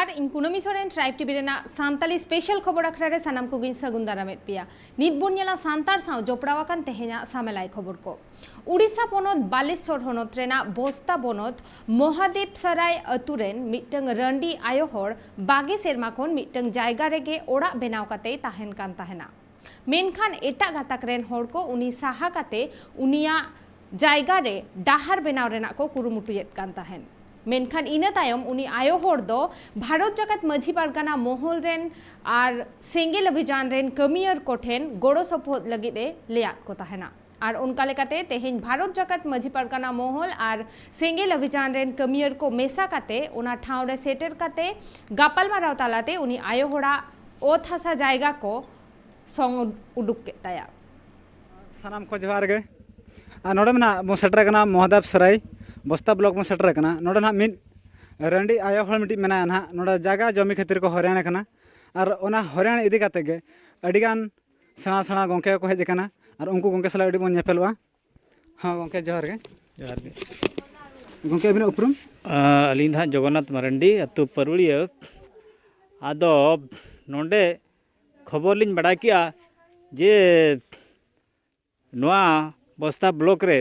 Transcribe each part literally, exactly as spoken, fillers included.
ᱟᱨ ᱤᱧ ᱠᱩᱱᱟᱹᱢᱤ Soren, tribe TV ᱨᱮᱱᱟᱜ ᱥᱟᱱᱛᱟᱞᱤ ᱥᱯᱮᱥᱟᱞ ᱠᱷᱚᱵᱚᱨ ᱟᱠᱷᱲᱟ ᱨᱮ ᱥᱟᱱᱟᱢ ᱠᱚᱜᱮᱧ ᱥᱟᱹᱜᱩᱱ ᱫᱟᱨᱟᱢᱮᱫ ᱯᱮᱭᱟ᱾ ᱱᱤᱛ ᱵᱚᱱ ᱧᱮᱞᱟ ᱥᱟᱱᱛᱟᱲ ᱥᱟᱶ ᱡᱚᱯᱲᱟᱣ ᱟᱠᱟᱱ ᱛᱮᱦᱮᱧᱟᱜ ᱥᱟᱢᱮᱞᱟᱭ ᱠᱷᱚᱵᱚᱨ ᱠᱚ᱾ ᱩᱰᱤᱥᱟ ᱯᱚᱱᱚᱛ ᱵᱟᱞᱮᱥᱚᱨ ᱦᱚᱱᱚᱛ ᱨᱮᱱᱟᱜ ᱵᱚᱥᱛᱟ ᱵᱚᱱᱚᱛ ᱢᱚᱦᱟᱫᱮᱵ ᱥᱟᱨᱟᱭ ᱟᱹᱛᱩ ᱨᱮᱱ ᱢᱤᱫᱴᱟᱝ ᱨᱟᱺᱰᱤ ᱟᱭᱳ ᱦᱚᱲ ᱵᱟᱜᱮ ᱥᱮᱨᱢᱟ ᱠᱷᱚᱱ ᱢᱤᱫᱴᱟᱝ ᱡᱟᱭᱜᱟ ᱨᱮᱜᱮ ᱚᱲᱟᱜ ᱵᱮᱱᱟᱣ ᱠᱟᱛᱮᱭ ᱛᱟᱦᱮᱱ ᱠᱟᱱ ᱛᱟᱦᱮᱱᱟ᱾ ᱢᱮᱱᱠᱷᱟᱱ ᱮᱴᱟᱜ ᱜᱟᱛᱟᱠ ᱨᱮᱱ ᱦᱚᱲ ᱠᱚ ᱩᱱᱤ ᱥᱟᱦᱟ ᱠᱟᱛᱮ ᱩᱱᱤᱭᱟᱜ ᱡᱟᱭᱜᱟ ᱨᱮ ᱰᱟᱦᱟᱨ ᱵᱮᱱᱟᱣ ᱨᱮᱱᱟᱜ ᱠᱚ ᱠᱩᱨᱩᱢᱩᱴᱩᱭᱮᱫ ᱠᱟᱱ ᱛᱟᱦᱮᱸᱱ᱾ ᱢᱮᱱᱠᱷᱟᱱ ᱤᱱᱟᱹ ᱛᱟᱭᱚᱢ ᱩᱱᱤ ᱟᱭᱳ ᱦᱚᱲ ᱫᱚ ᱵᱷᱟᱨᱚᱛ ᱡᱟᱠᱟᱛ ᱢᱟᱹᱡᱷᱤ ᱯᱟᱨᱜᱟᱱᱟ ᱢᱚᱦᱚᱞ ᱨᱮᱱ ᱟᱨ ᱥᱮᱸᱜᱮᱞ ᱚᱵᱷᱤᱡᱟᱱ ᱨᱮᱱ ᱠᱟᱹᱢᱤᱭᱟᱹᱨ ᱠᱚᱴᱷᱮᱱ ᱜᱚᱲᱚ ᱥᱚᱯᱚᱦᱚᱫ ᱞᱟᱹᱜᱤᱫ ᱮ ᱞᱟᱹᱭᱟᱫ ᱠᱚ ᱛᱟᱦᱮᱱᱟ᱾ ᱟᱨ ᱚᱱᱠᱟ ᱞᱮᱠᱟᱛᱮ ᱛᱮᱦᱮᱧ ᱵᱷᱟᱨᱚᱛ ᱡᱟᱠᱟᱛ ᱢᱟᱹᱡᱷᱤ ᱯᱟᱨᱜᱟᱱᱟ ᱢᱚᱦᱚᱞ ᱟᱨ ᱥᱮᱸᱜᱮᱞ ᱚᱵᱷᱤᱡᱟᱱ ᱨᱮᱱ ᱠᱟᱹᱢᱤᱭᱟᱹᱨ ᱠᱚ ᱢᱮᱥᱟ ᱠᱟᱛᱮ ᱚᱱᱟ ᱴᱷᱟᱶ ᱨᱮ ᱥᱮᱴᱮᱨ ᱠᱟᱛᱮ ᱜᱟᱯᱟᱞᱢᱟᱨᱟᱣ ᱛᱟᱞᱟᱛᱮ ᱩᱱᱤ ᱟᱭᱳ ᱦᱚᱲᱟᱜ ᱚᱛ ᱦᱟᱥᱟ ᱡᱟᱭᱜᱟ ᱠᱚ ᱥᱚᱝ ᱩᱰᱩᱠ ᱠᱮᱫ ᱛᱟᱭᱟ᱾ ᱥᱟᱱᱟᱢ ᱠᱚ ᱡᱚᱦᱟᱨ ᱜᱮ᱾ ᱟᱨ ᱱᱚᱰᱮ ᱢᱟ ᱱᱟᱦᱟᱜ ᱵᱚᱱ ᱥᱮᱴᱮᱨ ᱟᱠᱟᱱᱟ ᱢᱚᱦᱟᱫᱮᱵ ᱥᱚᱨᱟᱭ ᱵᱚᱥᱛᱟ ᱵᱞᱚᱠ ᱵᱚᱱ ᱥᱮᱴᱮᱨ ᱟᱠᱟᱱᱟ᱾ ᱱᱚᱰᱮ ᱱᱟᱦᱟᱜ ᱢᱤᱫ ᱨᱟᱺᱰᱤ ᱟᱭᱳ ᱦᱚᱲ ᱢᱤᱫᱴᱤᱡ ᱢᱮᱱᱟᱭᱟ ᱱᱟᱦᱟᱜ, ᱱᱚᱰᱮ ᱡᱟᱭᱜᱟ ᱡᱚᱢᱤ ᱠᱷᱟᱹᱛᱤᱨ ᱠᱚ ᱦᱚᱭᱨᱟᱱ ᱟᱠᱟᱱᱟ᱾ ᱟᱨ ᱚᱱᱟ ᱦᱚᱭᱨᱟᱱ ᱤᱫᱤ ᱠᱟᱛᱮ ᱜᱮ ᱟᱹᱰᱤᱜᱟᱱ ᱥᱮᱬᱟ ᱥᱮᱬᱟ ᱜᱚᱢᱠᱮ ᱠᱚ ᱦᱮᱡ ᱟᱠᱟᱱᱟ, ᱟᱨ ᱩᱱᱠᱩ ᱜᱚᱢᱠᱮ ᱥᱟᱞᱟᱜ ᱟᱹᱰᱤ ᱵᱚᱱ ᱧᱮᱯᱮᱞᱚᱜᱼᱟ᱾ ᱦᱚᱸ ᱜᱚᱢᱠᱮ, ᱡᱚᱦᱟᱨ ᱜᱮ᱾ ᱡᱚᱦᱟᱨ ᱜᱮ᱾ ᱜᱚᱢᱠᱮ, ᱟᱹᱵᱤᱱᱟᱜ ᱩᱯᱨᱩᱢ? ᱟᱹᱞᱤᱧ ᱫᱚ ᱦᱟᱸᱜ ᱡᱚᱜᱚᱱᱱᱟᱛᱷ ᱢᱟᱨᱟᱱᱰᱤ, ᱟᱹᱛᱩ ᱯᱟᱹᱨᱩᱲᱤᱭᱟᱹ᱾ ᱟᱫᱚ ᱱᱚᱰᱮ ᱠᱷᱚᱵᱚᱨ ᱞᱤᱧ ᱵᱟᱲᱟᱭ ᱠᱮᱜᱼᱟ ᱡᱮ ᱱᱚᱣᱟ ᱵᱚᱥᱛᱟ ᱵᱞᱚᱠ ᱨᱮ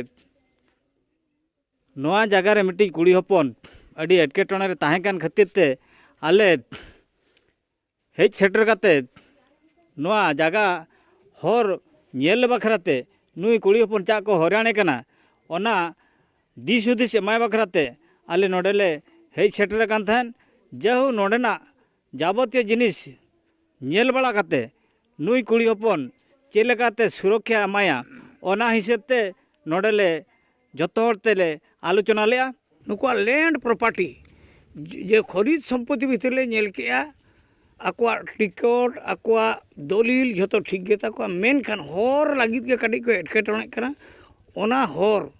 ᱱᱚᱣᱟ ᱡᱟᱭᱜᱟ ᱨᱮ ᱢᱤᱫᱴᱤᱡ ᱠᱩᱲᱤ ᱦᱚᱯᱚᱱ ᱟᱹᱰᱤ ᱮᱴᱠᱮᱴᱚᱬᱮ ᱨᱮ ᱛᱟᱦᱮᱸ ᱠᱟᱱ ᱠᱷᱟᱹᱛᱤᱨ ᱛᱮ ᱟᱞᱮ ᱦᱮᱡ ᱥᱮᱴᱮᱨ ᱠᱟᱛᱮ ᱱᱚᱣᱟ ᱡᱟᱭᱜᱟ ᱦᱚᱨ ᱧᱮᱞ ᱵᱟᱠᱷᱨᱟ ᱛᱮ ᱱᱩᱭ ᱠᱩᱲᱤ ᱦᱚᱯᱚᱱ ᱪᱟᱜ ᱠᱚ ᱦᱚᱭᱨᱟᱱᱮ ᱠᱟᱱᱟ, ᱚᱱᱟ ᱫᱤᱥ ᱦᱩᱫᱤᱥ ᱮᱢᱟᱭ ᱵᱟᱠᱷᱨᱟ ᱛᱮ ᱟᱞᱮ ᱱᱚᱰᱮ ᱞᱮ ᱦᱮᱡ ᱥᱮᱴᱮᱨ ᱟᱠᱟᱱ ᱛᱟᱦᱮᱸᱫ᱾ ᱡᱟᱹᱦᱩ ᱱᱚᱰᱮᱱᱟᱜ ᱡᱟᱵᱚᱛᱤᱭᱚ ᱡᱤᱱᱤᱥ ᱧᱮᱞ ᱵᱟᱲᱟ ᱠᱟᱛᱮ ᱱᱩᱭ ᱠᱩᱲᱤ ᱦᱚᱯᱚᱱ ᱪᱮᱫ ᱞᱮᱠᱟᱛᱮ ᱥᱩᱨᱚᱠᱠᱷᱟ ᱮᱢᱟᱭᱟ, ᱚᱱᱟ ᱦᱤᱥᱟᱹᱵ ᱛᱮ ᱱᱚᱰᱮ ᱞᱮ ᱡᱚᱛᱚ ᱦᱚᱲ ᱛᱮᱞᱮ ᱟᱞᱳᱪᱚᱱᱟ ᱞᱮᱜᱼᱟ᱾ ᱱᱩᱠᱩᱣᱟᱜ ᱞᱮᱱᱰ ᱯᱨᱚᱯᱟᱨᱴᱤ, ᱡᱮ ᱠᱷᱚᱨᱤᱫ ᱥᱚᱢᱯᱚᱛᱤ ᱵᱷᱤᱛᱤᱨ ᱞᱮ ᱧᱮᱞ ᱠᱮᱜᱼᱟ, ᱟᱠᱚᱣᱟᱜ ᱴᱤᱠᱤᱴ, ᱟᱠᱚᱣᱟᱜ ᱫᱚᱞᱤᱞ ᱡᱷᱚᱛᱚ ᱴᱷᱤᱠ ᱜᱮᱛᱟ ᱠᱚᱣᱟ, ᱢᱮᱱᱠᱷᱟᱱ ᱦᱚᱨ ᱞᱟᱹᱜᱤᱫ ᱜᱮ ᱠᱟᱹᱴᱤᱡ ᱠᱚ ᱮᱴᱠᱮᱴᱚᱬᱮᱜ ᱠᱟᱱᱟ᱾ ᱚᱱᱟ ᱦᱚᱨ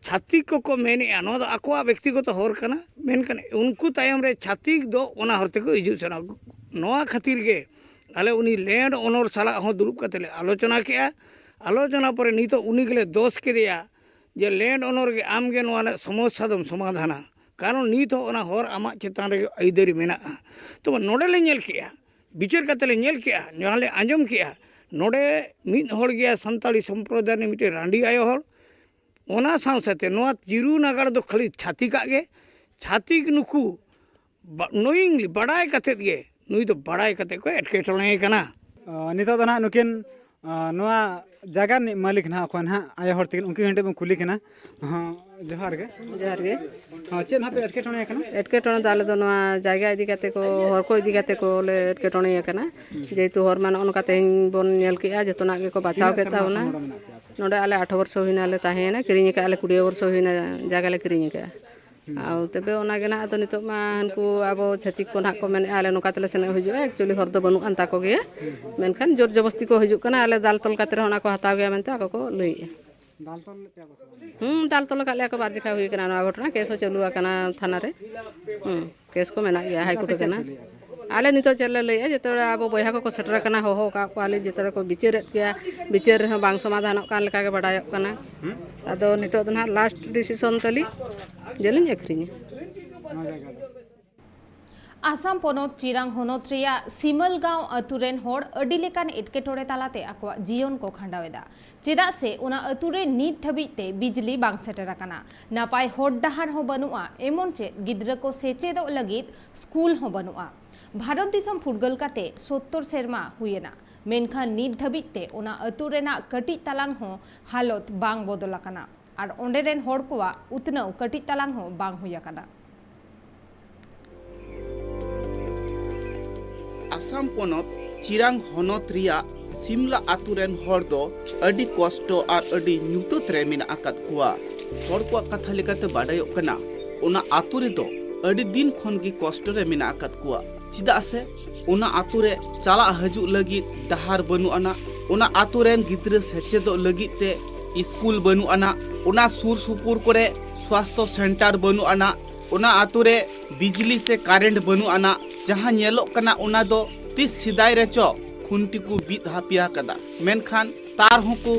ᱪᱷᱟᱛᱤᱠ ᱠᱚᱠᱚ ᱢᱮᱱᱮᱜᱼᱟ, ᱱᱚᱣᱟ ᱫᱚ ᱟᱠᱚᱣᱟᱜ ᱵᱮᱠᱛᱤᱜᱚᱛᱚ ᱦᱚᱨ ᱠᱟᱱᱟ, ᱢᱮᱱᱠᱷᱟᱱ ᱩᱱᱠᱩ ᱛᱟᱭᱚᱢ ᱨᱮ ᱪᱷᱟᱛᱤᱠ ᱫᱚ ᱚᱱᱟ ᱦᱚᱨ ᱛᱮᱠᱚ ᱦᱤᱡᱩᱜ ᱥᱮᱱᱚᱜ᱾ ᱱᱚᱣᱟ ᱠᱷᱟᱹᱛᱤᱨ ᱜᱮ ᱟᱞᱮ ᱩᱱᱤ ᱞᱮᱱᱰ ᱳᱱᱟᱨ ᱥᱟᱞᱟᱜ ᱦᱚᱸ ᱫᱩᱲᱩᱵ ᱠᱟᱛᱮ ᱞᱮ ᱟᱞᱳᱪᱚᱱᱟ ᱠᱮᱜᱼᱟ᱾ ᱟᱞᱳᱪᱚᱱᱟ ᱯᱚᱨᱮ ᱱᱤᱛᱚᱜ ᱩᱱᱤ ᱜᱮᱞᱮ ᱫᱳᱥ ᱠᱮᱫᱮᱭᱟ ᱡᱮ ᱞᱮᱱᱰ ᱳᱱᱟᱨ ᱜᱮ ᱟᱢ ᱜᱮ ᱱᱚᱣᱟ ᱨᱮᱱᱟᱜ ᱥᱚᱢᱚᱥᱥᱟ ᱫᱚᱢ ᱥᱚᱢᱟᱫᱷᱟᱱᱟ᱾ ᱠᱟᱨᱚᱱ ᱱᱤᱛ ᱦᱚᱸ ᱚᱱᱟ ᱦᱚᱨ ᱟᱢᱟᱜ ᱪᱮᱛᱟᱱ ᱨᱮᱜᱮ ᱟᱹᱭᱫᱟᱹᱨᱤ ᱢᱮᱱᱟᱜᱼᱟ᱾ ᱛᱚᱵᱮ ᱱᱚᱰᱮ ᱞᱮ ᱧᱮᱞ ᱠᱮᱜᱼᱟ, ᱵᱤᱪᱟᱹᱨ ᱠᱟᱛᱮ ᱞᱮ ᱧᱮᱞ ᱠᱮᱜᱼᱟ, ᱡᱟᱦᱟᱸ ᱞᱮ ᱟᱸᱡᱚᱢ ᱠᱮᱜᱼᱟ, ᱱᱚᱰᱮ ᱢᱤᱫ ᱦᱚᱲ ᱜᱮ ᱥᱟᱱᱛᱟᱲᱤ ᱥᱚᱢᱯᱨᱚᱫᱟᱭ ᱨᱤᱱᱤᱡ ᱢᱤᱫᱴᱮᱱ ᱨᱟᱺᱰᱤ ᱟᱭᱳ ᱦᱚᱲ, ᱚᱱᱟ ᱥᱟᱶ ᱥᱟᱶᱛᱮ ᱱᱚᱣᱟ ᱪᱤᱨᱩ ᱱᱟᱜᱟᱲ ᱫᱚ ᱠᱷᱟᱹᱞᱤ ᱪᱷᱟᱹᱛᱤᱠᱟᱜ ᱜᱮ, ᱪᱷᱟᱹᱛᱤᱠ ᱱᱩᱠᱩ ᱵᱟ-, knowingly, ᱵᱟᱰᱟᱭ ᱠᱟᱛᱮᱫ ᱜᱮ, ᱱᱩᱭ ᱫᱚ ᱵᱟᱰᱟᱭ ᱠᱟᱛᱮᱫ ᱠᱚ ᱮᱴᱠᱮᱴᱚᱬᱮ ᱠᱟᱱᱟ᱾ ᱚ, ᱱᱤᱛᱚᱜ ᱫᱚ ᱱᱟᱦᱟᱜ ᱱᱩᱠᱤᱱ, ᱚ, ᱱᱚᱣᱟ ᱡᱟᱭᱜᱟ ᱨᱤᱱᱤᱡ ᱢᱟᱹᱞᱤᱠ ᱱᱟᱦᱟᱜ ᱚᱠᱚᱭ ᱱᱟᱦᱟᱜ ᱟᱭᱳ ᱦᱚᱲ ᱛᱟᱹᱠᱤᱱ, ᱩᱱᱠᱤᱱ ᱴᱷᱮᱱ ᱵᱚᱱ ᱠᱩᱞᱤ ᱠᱤᱱᱟ᱾ ᱦᱚᱸ, ᱡᱚᱦᱟᱨ ᱜᱮ᱾ ᱡᱚᱦᱟᱨ ᱜᱮ᱾ ᱦᱚᱸ, ᱪᱮᱫ ᱱᱟᱦᱟᱜ ᱯᱮ ᱮᱴᱠᱮᱴᱚᱬᱮ ᱟᱠᱟᱱᱟ? ᱮᱴᱠᱮᱴᱚᱬᱮ ᱫᱚ ᱟᱞᱮ ᱫᱚ ᱱᱚᱣᱟ ᱡᱟᱭᱜᱟ ᱤᱫᱤ ᱠᱟᱛᱮ ᱠᱚ, ᱦᱚᱨ ᱠᱚ ᱤᱫᱤ ᱠᱟᱛᱮ ᱠᱚ ᱞᱮ ᱮᱴᱠᱮᱴᱚᱬᱮ ᱟᱠᱟᱱᱟ᱾ ᱡᱮᱦᱮᱛᱩ ᱦᱚᱨ ᱢᱟ ᱱᱚᱜᱼᱚ ᱱᱚᱝᱠᱟ ᱛᱮᱦᱮᱧ ᱵᱚᱱ ᱧᱮᱞ ᱠᱮᱜᱼᱟ, ᱡᱚᱛᱚᱱᱟᱜ ᱜᱮᱠᱚ ᱵᱟᱪᱷᱟᱣ ᱛᱤᱱᱟᱹᱜ ᱠᱮᱫ ᱥᱮᱨᱢᱟ ᱛᱟᱵᱚᱱᱟ᱾ ᱠᱷᱚᱱ ᱱᱚᱰᱮ ᱢᱮᱱᱟᱜ ᱯᱮᱭᱟ ᱟᱯᱮ? ᱱᱚᱰᱮ ᱟᱞᱮ ᱟᱴᱷᱟᱨᱚ ᱵᱚᱨᱥᱚ ᱦᱩᱭᱱᱟ ᱞᱮ ᱛᱟᱦᱮᱸᱭᱮᱱᱟ, ᱠᱤᱨᱤᱧ ᱟᱠᱟᱫᱼᱟ ᱞᱮ, ᱠᱩᱲᱤ ᱵᱚᱨᱥᱚ ᱦᱩᱭᱱᱟ ᱡᱟᱭᱜᱟ ᱞᱮ ᱠᱤᱨᱤᱧ ᱟᱠᱟᱫᱼᱟ᱾ ᱟᱨ ᱛᱚᱵᱮ ᱚᱱᱟ ᱜᱮ ᱱᱟᱦᱟᱜ ᱟᱫᱚ ᱱᱤᱛᱚᱜ ᱢᱟ ᱦᱟᱱᱠᱩ ᱟᱵᱚ ᱪᱷᱟᱹᱛᱤᱠ ᱠᱚ ᱱᱟᱦᱟᱜ ᱠᱚ ᱢᱮᱱᱮᱫᱼᱟ, ᱟᱞᱮ ᱱᱚᱝᱠᱟ ᱛᱮᱞᱮ ᱥᱮᱱᱚᱜ ᱦᱤᱡᱩᱜᱼᱟ, actually ᱦᱚᱨ ᱫᱚ ᱵᱟᱹᱱᱩᱜ ᱟᱱ ᱛᱟᱠᱚ ᱜᱮᱭᱟ, ᱢᱮᱱᱠᱷᱟᱱ ᱡᱳᱨ ᱡᱚᱵᱚᱥᱛᱤ ᱠᱚ ᱦᱤᱡᱩᱜ ᱠᱟᱱᱟ, ᱟᱞᱮ ᱫᱟᱞ ᱛᱚᱞ ᱠᱟᱛᱮ ᱨᱮᱦᱚᱸ ᱚᱱᱟ ᱠᱚ ᱦᱟᱛᱟᱣ ᱜᱮᱭᱟ ᱢᱮᱱᱛᱮ ᱟᱠᱚ ᱠᱚ ᱞᱟᱹᱭᱮᱫᱼᱟ᱾ ᱫᱟᱞ ᱛᱚᱞ ᱞᱮᱫ ᱯᱮᱭᱟ ᱠᱚ ᱥᱮ ᱵᱟᱝ? ᱦᱩᱸ, ᱫᱟᱞ ᱛᱚᱞ ᱟᱠᱟᱫ ᱞᱮᱭᱟ ᱠᱚ ᱵᱟᱨ ᱡᱮᱠᱷᱟ ᱦᱩᱭ ᱟᱠᱟᱱᱟ ᱱᱚᱣᱟ ᱜᱷᱚᱴᱚᱱᱟ, ᱠᱮᱥ ᱦᱚᱸ ᱪᱟᱹᱞᱩ ᱟᱠᱟᱱᱟ ᱛᱷᱟᱱᱟ ᱨᱮ᱾ ᱦᱩᱸ, ᱠᱮᱥ ᱠᱚ ᱢᱮᱱᱟᱜ ᱜᱮᱭᱟ, ᱦᱟᱭ ᱠᱳᱨᱴ ᱟᱠᱟᱱᱟ᱾ ᱟᱞᱮ ᱱᱤᱛᱚᱜ ᱪᱮᱫ ᱞᱮ ᱞᱟᱹᱭᱮᱫᱼᱟ, ᱡᱚᱛᱚ ᱦᱚᱲ ᱟᱵᱚ ᱵᱚᱭᱦᱟ ᱠᱚᱠᱚ ᱥᱮᱴᱮᱨ ᱟᱠᱟᱱᱟ, ᱦᱚᱦᱚ ᱟᱠᱟᱫ ᱠᱚᱣᱟ ᱞᱮ, ᱡᱚᱛᱚ ᱦᱚᱲ ᱠᱚ ᱵᱤᱪᱟᱹᱨᱮᱫ ᱜᱮᱭᱟ, ᱵᱤᱪᱟᱹᱨ ᱨᱮᱦᱚᱸ ᱵᱟᱝ ᱥᱚᱢᱟᱫᱷᱟᱱᱚᱜ ᱠᱟᱱ ᱞᱮᱠᱟ ᱜᱮ ᱵᱟᱰᱟᱭᱚᱜ ᱠᱟᱱᱟ᱾ ᱟᱫᱚ ᱱᱤᱛᱚᱜ ᱫᱚ ᱱᱟᱦᱟᱜ ᱞᱟᱥᱴ ᱰᱤᱥᱤᱥᱚᱱ ᱛᱟᱹᱞᱤᱧ ᱡᱮᱞᱤᱧ ᱟᱹᱠᱷᱨᱤᱧᱟ᱾ ᱟᱥᱟᱢ ᱯᱚᱱᱚᱛ ᱪᱤᱨᱟᱝ ᱦᱚᱱᱚᱛ ᱨᱮᱭᱟᱜ ᱥᱤᱢᱟᱹᱞᱜᱟᱸᱣ ᱟᱹᱛᱩ ᱨᱮᱱ ᱦᱚᱲ ᱟᱹᱰᱤ ᱞᱮᱠᱟᱱ ᱮᱴᱠᱮᱴᱚᱬᱮ ᱛᱟᱞᱟᱛᱮ ᱟᱠᱚᱣᱟᱜ ᱡᱤᱭᱚᱱ ᱠᱚ ᱠᱷᱟᱸᱰᱟᱣ ᱮᱫᱟ᱾ ᱪᱮᱫᱟᱜ ᱥᱮ ᱚᱱᱟ ᱟᱹᱛᱩ ᱨᱮ ᱱᱤᱛ ᱫᱷᱟᱹᱵᱤᱡ ᱛᱮ ᱵᱤᱡᱽᱞᱤ ᱵᱟᱝ ᱥᱮᱴᱮᱨ ᱟᱠᱟᱱᱟ, ᱱᱟᱯᱟᱭ ᱦᱚᱨ ᱰᱟᱦᱟᱨ ᱦᱚᱸ ᱵᱟᱹᱱᱩᱜᱼᱟ, ᱮᱢᱚᱱ ᱪᱮᱫ ᱜᱤᱫᱽᱨᱟᱹ ᱠᱚ ᱥᱮᱪᱮᱫᱚᱜ ᱞᱟᱹᱜᱤᱫ ᱥᱠᱩᱞ ᱦᱚᱸ ᱵᱟᱹᱱᱩᱜᱼᱟ᱾ ᱵᱷᱟᱨᱚᱛ ᱫᱤᱥᱚᱢ ᱯᱷᱩᱨᱜᱟᱹᱞ ᱠᱟᱛᱮ ᱥᱳᱛᱛᱳᱨ ᱥᱮᱨᱢᱟ ᱦᱩᱭᱮᱱᱟ, ᱢᱮᱱᱠᱷᱟᱱ ᱱᱤᱛ ᱫᱷᱟᱹᱵᱤᱡ ᱛᱮ ᱚᱱᱟ ᱟᱹᱛᱩ ᱨᱮᱱᱟᱜ ᱠᱟᱹᱴᱤᱡ ᱛᱟᱞᱟᱝ ᱦᱚᱸ ᱦᱟᱞᱚᱛ ᱵᱟᱝ ᱵᱚᱫᱚᱞ ᱟᱠᱟᱱᱟ ᱟᱨ ᱚᱸᱰᱮ ᱨᱮᱱ ᱦᱚᱲ ᱠᱚᱣᱟᱜ ᱩᱛᱱᱟᱹᱣ ᱠᱟᱹᱴᱤᱡ ᱛᱟᱞᱟᱝ ᱦᱚᱸ ᱵᱟᱝ ᱦᱩᱭ ᱟᱠᱟᱱᱟ᱾ ᱟᱥᱟᱢ ᱯᱚᱱᱚᱛ ᱪᱤᱨᱟᱝ ᱦᱚᱱᱚᱛ ᱨᱮᱭᱟᱜ ᱥᱤᱢᱞᱟ ᱟᱛᱳ ᱨᱮᱱ ᱦᱚᱲ ᱫᱚ ᱟᱹᱰᱤ ᱠᱚᱥᱴᱚ ᱟᱨ ᱟᱹᱰᱤ ᱧᱩᱛᱟᱹᱛ ᱨᱮ ᱢᱮᱱᱟᱜ ᱟᱠᱟᱫ ᱠᱚᱣᱟ᱾ ᱦᱚᱲ ᱠᱚᱣᱟᱜ ᱠᱟᱛᱷᱟ ᱞᱮᱠᱟᱛᱮ ᱵᱟᱰᱟᱭᱚᱜ ᱠᱟᱱᱟ, ᱚᱱᱟ ᱟᱛᱳ ᱨᱮᱫᱚ ᱟᱹᱰᱤ ᱫᱤᱱ ᱠᱷᱚᱱ ᱜᱮ ᱠᱚᱥᱴᱚ ᱨᱮ ᱢᱮᱱᱟᱜ ᱟᱠᱟᱫ ᱠᱚᱣᱟ᱾ ᱪᱮᱫᱟᱜ ᱥᱮ ᱚᱱᱟ ᱟᱛᱳ ᱨᱮ ᱪᱟᱞᱟᱜ ᱦᱤᱡᱩᱜ ᱞᱟᱹᱜᱤᱫ ᱰᱟᱦᱟᱨ ᱵᱟᱹᱱᱩᱜ ᱟᱱᱟ, ᱚᱱᱟ ᱟᱛᱳ ᱨᱮᱱ ᱜᱤᱫᱽᱨᱟᱹ ᱥᱮᱪᱮᱫᱚᱜ ᱞᱟᱹᱜᱤᱫ ᱛᱮ ᱥᱠᱩᱞ ᱵᱟᱹᱱᱩᱜ ᱟᱱᱟ, ᱚᱱᱟ ᱥᱩᱨ ᱥᱩᱯᱩᱨ ᱠᱚᱨᱮ ᱥᱣᱟᱥᱛᱷᱚ ᱥᱮᱱᱴᱟᱨ ᱵᱟᱹᱱᱩᱜ ᱟᱱᱟ, ᱚᱱᱟ ᱟᱛᱳ ᱨᱮ ᱵᱤᱡᱽᱞᱤ ᱥᱮ ᱠᱟᱨᱮᱱᱴ ᱵᱟᱹᱱᱩᱜ ᱟᱱᱟ᱾ ᱡᱟᱦᱟᱸ ᱧᱮᱞᱚᱜ ᱠᱟᱱᱟ, ᱚᱱᱟ ᱫᱚ ᱛᱤᱥ ᱥᱮᱫᱟᱭ ᱨᱮᱪᱚ ᱠᱷᱩᱱᱴᱤ ᱠᱚ ᱵᱤᱫ ᱦᱟᱹᱯᱤᱭᱟ ᱟᱠᱟᱫᱟ, ᱢᱮᱱᱠᱷᱟᱱ ᱛᱟᱨ ᱦᱚᱸᱠᱚ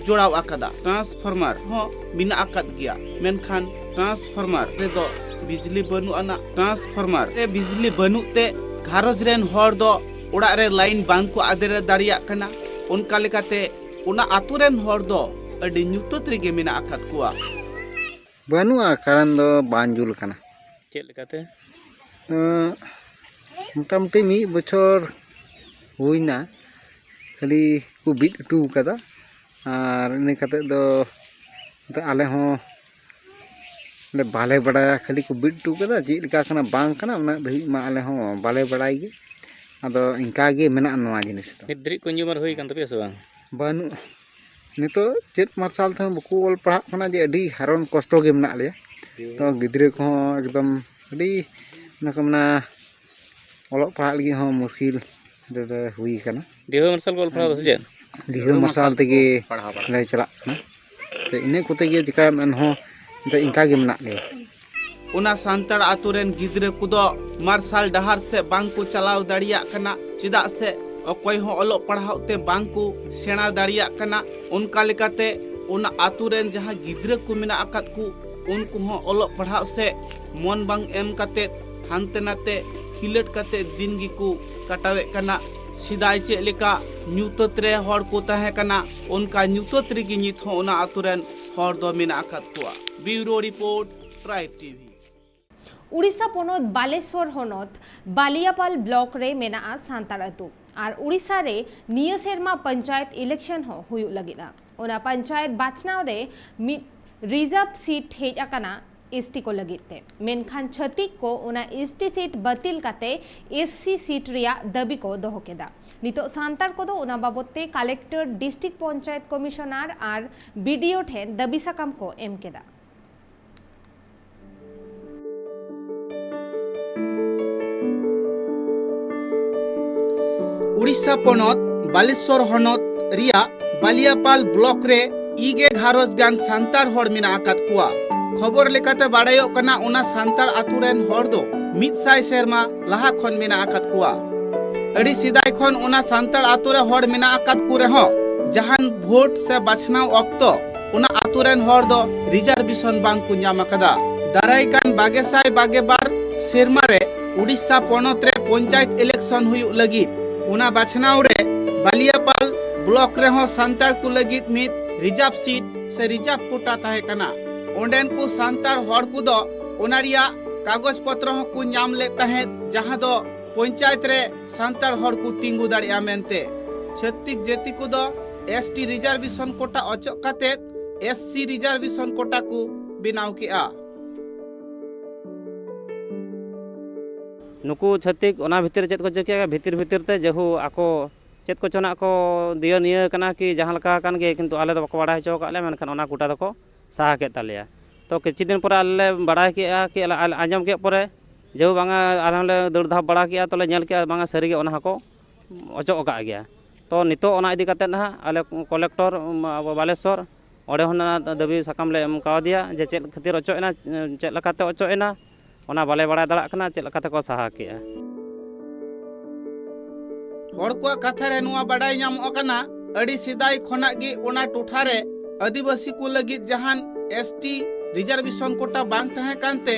ᱡᱚᱲᱟᱣ ᱟᱠᱟᱫᱟ᱾ ᱴᱨᱟᱱᱥᱯᱷᱚᱨᱢᱟᱨ ᱦᱚᱸ ᱢᱮᱱᱟᱜ ᱟᱠᱟᱫ ᱜᱮᱭᱟ, ᱢᱮᱱᱠᱷᱟᱱ ᱴᱨᱟᱱᱥᱯᱷᱚᱨᱢᱟᱨ ᱨᱮᱫᱚ ᱵᱤᱡᱽᱞᱤ ᱵᱟᱹᱱᱩᱜ ᱟᱱᱟ᱾ ᱴᱨᱟᱱᱥᱯᱷᱚᱨᱢᱟᱨ ᱨᱮ ᱵᱤᱡᱽᱞᱤ ᱵᱟᱹᱱᱩᱜ ᱛᱮ ᱜᱷᱟᱨᱚᱸᱡᱽ ᱨᱮᱱ ᱦᱚᱲ ᱫᱚ ᱚᱲᱟᱜ ᱨᱮ ᱞᱟᱭᱤᱱ ᱵᱟᱝ ᱠᱚ ᱟᱫᱮᱨ ᱫᱟᱲᱮᱭᱟᱜ ᱠᱟᱱᱟ᱾ ᱚᱱᱠᱟ ᱞᱮᱠᱟᱛᱮ ᱚᱱᱟ ᱟᱛᱳ ᱨᱮᱱ ᱦᱚᱲ ᱫᱚ ᱟᱹᱰᱤ ᱧᱩᱛᱟᱹᱛ ᱨᱮᱜᱮ ᱢᱮᱱᱟᱜ ᱟᱠᱟᱫ ᱠᱚᱣᱟ᱾ ᱵᱟᱹᱱᱩᱜᱼᱟ, ᱠᱟᱨᱮᱱᱴ ᱫᱚ ᱵᱟᱝ ᱡᱩᱞ ᱠᱟᱱᱟ᱾ ᱪᱮᱫ ᱞᱮᱠᱟᱛᱮ? ᱮᱸ, ᱢᱚᱴᱟᱢᱩᱴᱤ ᱢᱤᱫ ᱵᱚᱪᱷᱚᱨ ᱦᱩᱭᱱᱟ, ᱠᱷᱟᱹᱞᱤ ᱠᱚ ᱵᱤᱫ ᱦᱚᱴᱚ ᱠᱟᱫᱟ᱾ ᱟᱨ ᱤᱱᱟᱹ ᱠᱟᱛᱮᱫ ᱫᱚ ᱮᱱᱛᱮ ᱟᱞᱮ ᱦᱚᱸ ᱞᱮ ᱵᱟᱞᱮ ᱵᱟᱲᱟᱭᱟ, ᱠᱷᱟᱹᱞᱤ ᱠᱚ ᱵᱤᱫ ᱦᱚᱴᱚ ᱠᱟᱫᱟ᱾ ᱪᱮᱫ ᱞᱮᱠᱟ ᱠᱟᱱᱟ ᱵᱟᱝ ᱠᱟᱱᱟ, ᱩᱱᱟᱹᱜ ᱫᱷᱟᱹᱵᱤᱡ ᱢᱟ ᱟᱞᱮ ᱦᱚᱸ ᱵᱟᱞᱮ ᱵᱟᱲᱟᱭ ᱜᱮ᱾ ᱟᱫᱚ ᱤᱱᱠᱟ ᱜᱮ ᱢᱮᱱᱟᱜᱼᱟ ᱱᱚᱣᱟ ᱡᱤᱱᱤᱥ ᱫᱚ᱾ ᱱᱤᱛ ᱫᱷᱟᱹᱨᱤᱡ consumer ᱦᱩᱭ ᱟᱠᱟᱱ ᱛᱟᱯᱮᱭᱟ ᱥᱮ ᱵᱟᱝ? ᱵᱟᱹᱱᱩᱜᱼᱟ᱾ ᱱᱤᱛᱚᱜ ᱪᱮᱫ ᱢᱟᱨᱥᱟᱞ ᱛᱮᱦᱚᱸ ᱵᱟᱠᱚ ᱚᱞ ᱯᱟᱲᱦᱟᱜ ᱠᱟᱱᱟ, ᱡᱮ ᱟᱹᱰᱤ ᱦᱟᱨᱚᱱ ᱠᱚᱥᱴᱚ ᱜᱮ ᱢᱮᱱᱟᱜ ᱞᱮᱭᱟ᱾ ᱛᱚ ᱜᱤᱫᱽᱨᱟᱹ ᱠᱚᱦᱚᱸ ᱮᱠᱫᱚᱢ ᱟᱹᱰᱤ, ᱚᱱᱟ ᱠᱚ ᱢᱮᱱᱟ, ᱚᱞᱚᱜ ᱯᱟᱲᱦᱟᱜ ᱞᱟᱹᱜᱤᱫ ᱦᱚᱸ ᱢᱩᱥᱠᱤᱞ ᱨᱮᱞᱮ ᱦᱩᱭ ᱠᱟᱱᱟ᱾ ᱫᱤᱣᱦᱟᱹ ᱢᱟᱨᱥᱟᱞ ᱠᱚ ᱚᱞ ᱯᱟᱲᱦᱟᱣ ᱫᱟ ᱥᱮ ᱪᱮᱫ? ᱫᱤᱣᱦᱟᱹ ᱢᱟᱨᱥᱟᱞ ᱛᱮᱜᱮ ᱞᱮ ᱪᱟᱞᱟᱜ ᱠᱟᱱᱟ᱾ ᱛᱚ ᱤᱱᱟᱹ ᱠᱚᱛᱮ ᱜᱮ ᱪᱤᱠᱟᱹᱭᱟᱢ, ᱮᱱᱦᱚᱸ ᱮᱱᱛᱮ ᱤᱱᱠᱟ ᱜᱮ ᱢᱮᱱᱟᱜ ᱞᱮᱭᱟ᱾ ᱚᱱᱟ ᱥᱟᱱᱛᱟᱲ ᱟᱛᱳ ᱨᱮᱱ ᱜᱤᱫᱽᱨᱟᱹ ᱠᱚᱫᱚ ᱢᱟᱨᱥᱟᱞ ᱰᱟᱦᱟᱨ ᱥᱮᱫ ᱵᱟᱝ ᱠᱚ ᱪᱟᱞᱟᱣ ᱫᱟᱲᱮᱭᱟᱜ ᱠᱟᱱᱟ, ᱪᱮᱫᱟᱜ ᱥᱮ ᱚᱠᱚᱭ ᱦᱚᱸ ᱚᱞᱚᱜ ᱯᱟᱲᱦᱟᱣ ᱛᱮ ᱵᱟᱝ ᱠᱚ ᱥᱮᱬᱟ ᱫᱟᱲᱮᱭᱟᱜ ᱠᱟᱱᱟ᱾ ᱚᱱᱠᱟ ᱞᱮᱠᱟᱛᱮ ᱚᱱᱟ ᱟᱛᱳ ᱨᱮᱱ ᱡᱟᱦᱟᱸ ᱜᱤᱫᱽᱨᱟᱹ ᱠᱚ ᱢᱮᱱᱟᱜ ᱟᱠᱟᱫ ᱠᱚ, ᱩᱱᱠᱩ ᱦᱚᱸ ᱚᱞᱚᱜ ᱯᱟᱲᱦᱟᱣ ᱥᱮᱫ ᱢᱚᱱ ᱵᱟᱝ ᱮᱢ ᱠᱟᱛᱮ ᱦᱟᱱᱛᱮ ᱱᱟᱛᱮ ᱠᱷᱤᱞᱟᱹᱴ ᱠᱟᱛᱮ ᱫᱤᱱ ᱜᱮᱠᱚ ᱠᱟᱴᱟᱣᱮᱫ ᱠᱟᱱᱟ᱾ ᱥᱮᱫᱟᱭ ᱪᱮᱫ ᱞᱮᱠᱟ ᱧᱩᱛᱟᱹᱛ ᱨᱮ ᱦᱚᱲ ᱠᱚ ᱛᱟᱦᱮᱸ ᱠᱟᱱᱟ, ᱚᱱᱠᱟ ᱧᱩᱛᱟᱹᱛ ᱨᱮᱜᱮ ᱱᱤᱛ ᱦᱚᱸ ᱚᱱᱟ ᱟᱛᱳ ᱨᱮᱱ ᱦᱚᱲ ᱫᱚ ᱢᱮᱱᱟᱜ ᱟᱠᱟᱫ ᱠᱚᱣᱟ᱾ Bureau Report, Tribe TV᱾ Odisha ᱯᱚᱱᱚᱛ ᱵᱟᱞᱮᱥᱚᱨ ᱦᱚᱱᱚᱛ ᱵᱟᱞᱤᱭᱟᱯᱟᱞ ᱵᱞᱚᱠ ᱨᱮ ᱢᱮᱱᱟᱜᱼᱟ ᱥᱟᱱᱛᱟᱲ ᱟᱹᱛᱩ᱾ ᱟᱨ ᱩᱲᱤᱥᱥᱟ ᱨᱮ ᱱᱤᱭᱟᱹ ᱥᱮᱨᱢᱟ ᱯᱚᱧᱪᱟᱭᱮᱛ ᱤᱞᱮᱠᱥᱚᱱ ᱦᱚᱸ ᱦᱩᱭᱩᱜ ᱞᱟᱹᱜᱤᱫᱼᱟ᱾ ᱚᱱᱟ ᱯᱚᱧᱪᱟᱭᱮᱛ ᱵᱟᱪᱷᱱᱟᱣ ᱨᱮ ᱢᱤᱫ ᱨᱤᱡᱟᱨᱵᱷ ᱥᱤᱴ ᱦᱮᱡ ᱟᱠᱟᱱᱟ ᱮᱥᱴᱤ ᱠᱚ ᱞᱟᱹᱜᱤᱫ ᱛᱮ᱾ ᱢᱮᱱᱠᱷᱟᱱ ᱪᱷᱟᱹᱛᱤᱠ ᱠᱚ ᱚᱱᱟ ᱮᱥᱴᱤ ᱥᱤᱴ ᱵᱟᱹᱛᱤᱞ ᱠᱟᱛᱮ ᱮᱥᱥᱤ ᱥᱤᱴ ᱨᱮᱭᱟᱜ ᱫᱟᱹᱵᱤ ᱠᱚ ᱫᱚᱦᱚ ᱠᱮᱫᱟ᱾ ᱱᱤᱛᱚᱜ ᱥᱟᱱᱛᱟᱲ ᱠᱚᱫᱚ ᱚᱱᱟ ᱵᱟᱵᱚᱛ ᱛᱮ ᱠᱟᱞᱮᱠᱴᱚᱨ, ᱰᱤᱥᱴᱨᱤᱠᱴ ᱯᱚᱧᱪᱟᱭᱮᱛ ᱠᱚᱢᱤᱥᱚᱱᱟᱨ ᱟᱨ ᱵᱤᱰᱤᱳ ᱴᱷᱮᱱ ᱫᱟᱹᱵᱤ ᱥᱟᱠᱟᱢ ᱠᱚ ᱮᱢ ᱠᱮᱫᱟ᱾ ᱩᱲᱤᱥᱥᱟ ᱯᱚᱱᱚᱛ ᱵᱟᱞᱮᱥᱚᱨ ᱦᱚᱱᱚᱛ ᱨᱮᱭᱟᱜ ᱵᱟᱞᱤᱭᱟᱯᱟᱞ ᱵᱞᱚᱠ ᱨᱮ ᱤᱜᱮ ᱜᱷᱟᱨᱚᱸᱡᱽ ᱜᱟᱱ ᱥᱟᱱᱛᱟᱲ ᱦᱚᱲ ᱢᱮᱱᱟᱜ ᱟᱠᱟᱫ ᱠᱚᱣᱟ᱾ ᱠᱷᱚᱵᱚᱨ ᱞᱮᱠᱟᱛᱮ ᱵᱟᱲᱟᱭᱚᱜ ᱠᱟᱱᱟ, ᱚᱱᱟ ᱥᱟᱱᱛᱟᱲ ᱟᱛᱳ ᱨᱮᱱ ᱦᱚᱲ ᱫᱚ ᱢᱤᱫ ᱥᱟᱭ ᱥᱮᱨᱢᱟ ᱞᱟᱦᱟ ᱠᱷᱚᱱ ᱢᱮᱱᱟᱜ ᱟᱠᱟᱫ ᱠᱚᱣᱟ᱾ ᱟᱹᱰᱤ ᱥᱮᱫᱟᱭ ᱠᱷᱚᱱ ᱚᱱᱟ ᱥᱟᱱᱛᱟᱲ ᱟᱛᱳ ᱨᱮ ᱦᱚᱲ ᱢᱮᱱᱟᱜ ᱟᱠᱟᱫ ᱠᱚ ᱨᱮᱦᱚᱸ, ᱡᱟᱦᱟᱱ ᱵᱷᱳᱴ ᱥᱮ ᱵᱟᱪᱷᱱᱟᱣ ᱚᱠᱛᱚ ᱚᱱᱟ ᱟᱛᱳ ᱨᱮᱱ ᱦᱚᱲ ᱫᱚ ᱨᱤᱡᱟᱨᱵᱷᱮᱥᱚᱱ ᱵᱟᱝ ᱠᱚ ᱧᱟᱢ ᱟᱠᱟᱫᱟ᱾ ᱫᱟᱨᱟᱭ ᱠᱟᱱ ᱵᱟᱜᱮ ᱥᱟᱭ ᱵᱟᱜᱮ ᱵᱟᱨ ᱥᱮᱨᱢᱟ ᱨᱮ ᱩᱰᱤᱥᱟ ᱯᱚᱱᱚᱛ ᱨᱮ ᱯᱚᱧᱪᱟᱭᱮᱛ ᱤᱞᱮᱠᱥᱚᱱ ᱦᱩᱭᱩᱜ ᱞᱟᱹᱜᱤᱫ᱾ ᱚᱱᱟ ᱵᱟᱪᱷᱱᱟᱣ ᱨᱮ ᱵᱟᱞᱤᱭᱟᱯᱟᱞ ᱵᱞᱚᱠ ᱨᱮᱦᱚᱸ ᱥᱟᱱᱛᱟᱲ ᱠᱚ ᱞᱟᱹᱜᱤᱫ ᱢᱤᱫ ᱨᱤᱡᱟᱨᱵᱷ ᱥᱤᱴ ᱥᱮ ᱨᱤᱡᱟᱨᱵᱷ ᱠᱳᱴᱟ ᱛᱟᱦᱮᱸ ᱠᱟᱱᱟ᱾ ᱚᱸᱰᱮᱱ ᱠᱚ ᱥᱟᱱᱛᱟᱲ ᱦᱚᱲ ᱠᱚᱫᱚ ᱚᱱᱟ ᱨᱮᱭᱟᱜ ᱠᱟᱜᱚᱡᱽ ᱯᱚᱛᱨᱚ ᱦᱚᱸᱠᱚ ᱧᱟᱢ ᱞᱮᱫ ᱛᱟᱦᱮᱸᱫ, ᱡᱟᱦᱟᱸ ᱫᱚ ᱯᱚᱧᱪᱟᱭᱮᱛ ᱨᱮ ᱥᱟᱱᱛᱟᱲ ᱦᱚᱲ ᱠᱚ ᱛᱤᱸᱜᱩ ᱫᱟᱲᱮᱭᱟᱜᱼᱟ ᱢᱮᱱᱛᱮ᱾ ᱪᱷᱟᱹᱛᱤᱠ ᱡᱟᱹᱛᱤ ᱠᱚᱫᱚ ᱮᱥ ᱴᱤ ᱨᱤᱡᱟᱨᱵᱷᱮᱥᱚᱱ ᱠᱳᱴᱟ ᱚᱪᱚᱜ ᱠᱟᱛᱮ ᱮᱥ ᱥᱤ ᱨᱤᱡᱟᱨᱵᱷᱮᱥᱚᱱ ᱠᱳᱴᱟ ᱠᱚ ᱵᱮᱱᱟᱣ ᱠᱮᱜᱼᱟ᱾ ᱱᱩᱠᱩ ᱪᱷᱟᱹᱛᱤᱠ ᱚᱱᱟ ᱵᱷᱤᱛᱤᱨ ᱨᱮ ᱪᱮᱫ ᱠᱚ ᱪᱤᱠᱟᱹᱭᱟ? ᱵᱷᱤᱛᱤᱨ ᱵᱷᱤᱛᱤᱨ ᱛᱮ ᱡᱮᱦᱩ ᱟᱠᱚ ᱪᱮᱫ ᱠᱚᱪᱚ ᱱᱟᱜ ᱠᱚ ᱫᱤᱭᱟᱹ ᱱᱤᱭᱟᱹ ᱠᱟᱱᱟ ᱠᱤ ᱡᱟᱦᱟᱸ ᱞᱮᱠᱟ ᱟᱠᱟᱱ ᱜᱮ, ᱠᱤᱱᱛᱩ ᱟᱞᱮ ᱫᱚ ᱵᱟᱠᱚ ᱵᱟᱲᱟᱭ ᱦᱚᱪᱚ ᱟᱠᱟᱫ ᱞᱮᱭᱟ, ᱢᱮᱱᱠᱷᱟᱱ ᱚᱱᱟ ᱠᱳᱴᱟ ᱫᱚᱠᱚ ᱥᱟᱦᱟ ᱠᱮᱫ ᱛᱟᱞᱮᱭᱟ᱾ ᱛᱚ ᱠᱤᱪᱷᱩ ᱫᱤᱱ ᱯᱚᱨᱮ ᱟᱞᱮ ᱞᱮ ᱵᱟᱲᱟᱭ ᱠᱮᱜᱼᱟ ᱠᱤ, ᱟᱞᱮ, ᱟᱞᱮ ᱟᱸᱡᱚᱢ ᱠᱮᱫ ᱯᱚᱨᱮ ᱡᱮᱦᱩ ᱵᱟᱝᱟ ᱟᱞᱮ ᱦᱚᱸᱞᱮ ᱫᱟᱹᱲ ᱫᱷᱟᱯ ᱵᱟᱲᱟ ᱠᱮᱜᱼᱟ, ᱛᱚᱞᱮ ᱧᱮᱞ ᱠᱮᱜᱼᱟ ᱵᱟᱝᱟ ᱥᱟᱹᱨᱤᱜᱮ ᱚᱱᱟ ᱦᱚᱸᱠᱚ ᱚᱪᱚᱜ ᱟᱠᱟᱫ ᱜᱮᱭᱟ᱾ ᱛᱚ ᱱᱤᱛᱚᱜ ᱚᱱᱟ ᱤᱫᱤ ᱠᱟᱛᱮᱫ ᱱᱟᱦᱟᱜ ᱟᱞᱮ ᱠᱚᱞᱮᱠᱴᱚᱨ, ᱩᱢ, ᱟᱵᱚ ᱵᱟᱞᱮᱥᱚᱨ, ᱚᱸᱰᱮ ᱦᱚᱸ ᱱᱟᱜ ᱫᱟᱹᱵᱤ ᱥᱟᱠᱟᱢ ᱞᱮ ᱮᱢ ᱠᱟᱣᱫᱮᱭᱟ ᱡᱮ ᱪᱮᱫ ᱠᱷᱟᱹᱛᱤᱨ ᱚᱪᱚᱜ ᱮᱱᱟ, ᱪᱮᱫ ᱞᱮᱠᱟᱛᱮ ᱚᱪᱚᱜ ᱮᱱᱟ, ᱚᱱᱟ ᱵᱟᱞᱮ ᱵᱟᱲᱟᱭ ᱫᱟᱲᱮᱭᱟᱜ ᱠᱟᱱᱟ ᱪᱮᱫ ᱞᱮᱠᱟ ᱛᱮᱠᱚ ᱥᱟᱦᱟ ᱠᱮᱜᱼᱟ᱾ ᱦᱚᱲ ᱠᱚᱣᱟᱜ ᱠᱟᱛᱷᱟ ᱨᱮ ᱱᱚᱣᱟ ᱵᱟᱰᱟᱭ ᱧᱟᱢᱚᱜ ᱠᱟᱱᱟ, ᱟᱹᱰᱤ ᱥᱮᱫᱟᱭ ᱠᱷᱚᱱᱟᱜ ᱜᱮ ᱚᱱᱟ ᱴᱚᱴᱷᱟ ᱨᱮ ᱟᱹᱫᱤᱵᱟᱹᱥᱤ ᱠᱚ ᱞᱟᱹᱜᱤᱫ ᱡᱟᱦᱟᱱ ᱮᱥ ᱴᱤ ᱨᱤᱡᱟᱨᱵᱷᱮᱥᱚᱱ ᱠᱳᱴᱟ ᱵᱟᱝ ᱛᱟᱦᱮᱸ ᱠᱟᱱᱛᱮ,